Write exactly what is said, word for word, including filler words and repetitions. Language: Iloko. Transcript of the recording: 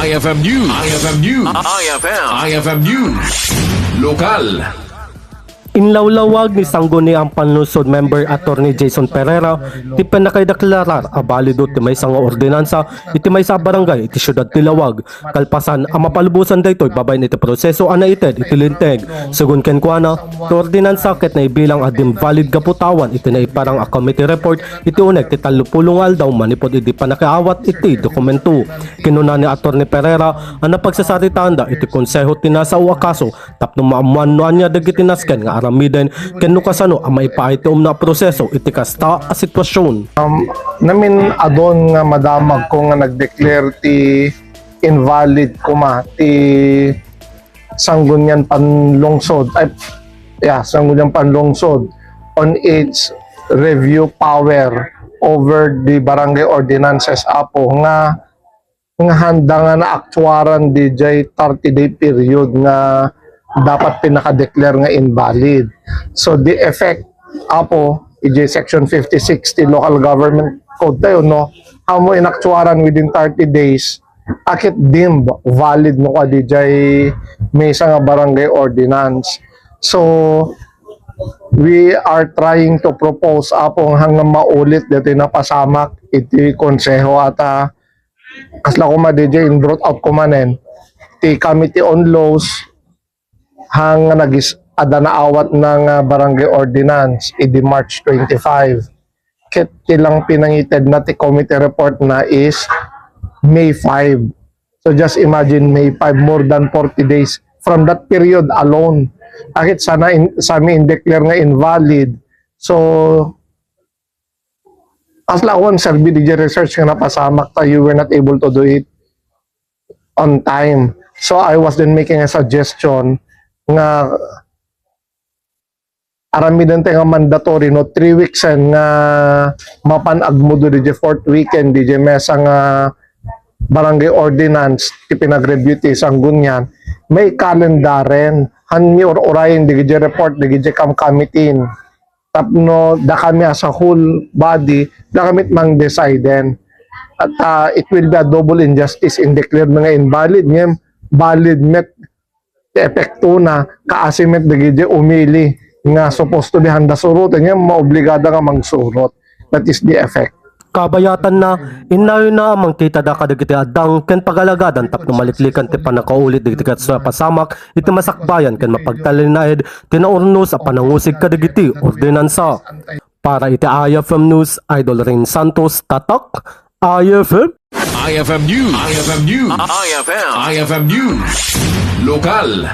I F M News. I F M News. I F M. I F M News. Lokal. Inlawlawag ni Sangguniang Panlungsod member Attorney Jason Pereira ti pinakaideklarar a balido ti maysa nga ordinansa iti maysa a barangay iti siudad ti Laoag, kalpasan a mapalubosan daytoy babaen iti proseso a naited iti Linteg. Segun kenkuana, ti ordinansa ket naibilang a dim valid gapu ta awan iti naiparang a committee report iti uneg ti tallopulo nga aldaw manipud idi panakiawat iti dokumento. Kinuna ni Attorney Pereira a napagsasaritaanda iti konseho ti nasao a kaso tapno maammuan no ania dagiti nasken nga aramiden ken no kasano a maipaay ti umno a proseso iti kasta a sitwasion. Um, namin-adun nga madamagko nga nag-declare ti invalid koma ti Sangguniang Panlungsod, ay, yeah, Sangguniang Panlungsod on its review power over the barangay ordinances, Apo, nga nga handa nga naaktuaran dijay thirty-day period nga dapat pinaka-declare nga invalid. So, the effect, Apo, ijay Section fifty-six ti Local Government Code tayo, no? Amo inaktuaran within thirty days, a ket deemed valid no kadi jay maysa nga barangay ordinance. So, we are trying to propose, Apo, nga hanggang maulit ditoy napasamak iti konseho ata kasla koma dijay in-brought out ko manen ti Committee on Laws, hang nagis-, adda naawat na nga barangay ordinance idi March twenty-five. Ket ti lang pinangitedna ti committee report na is May five. So just imagine, May five, more than forty days from that period alone. Akit sana in, sami in-declare nga invalid. So, as la one serbi di research nga napasamak ta you were not able to do it on time. So I was then making a suggestion nga aramiden tayo nga mandatory, no, three weeks and nga mapan agmudo di fourth weekend di maysa nga barangay ordinance ti pinag-review ti Sanggunian, may kalendaren, han mi ur-urayen di report di kam committee. Tapno dakami as a whole body, dakami mang deciden. At, ah, it will be a double injustice in declare nga invalid ngem valid met ti epekto na kaasi met dagiti umili nga supposed to be handa surot ngem maobligada nga magsurot. That is the effect. Kabayatanna, innayon na a mangkitada kadagiti addang ken pagalagadan tapno maliklikan ti pannakaulit dagiti ket napasamak iti masakbayan ken mapagtalinaed ti naurnos a panangusig kadagiti ordinansa. Para iti I F M News, Idol Rain Santos, Tatak, I F M. I F M News. I F M News. I F M. I F M News. Lokal.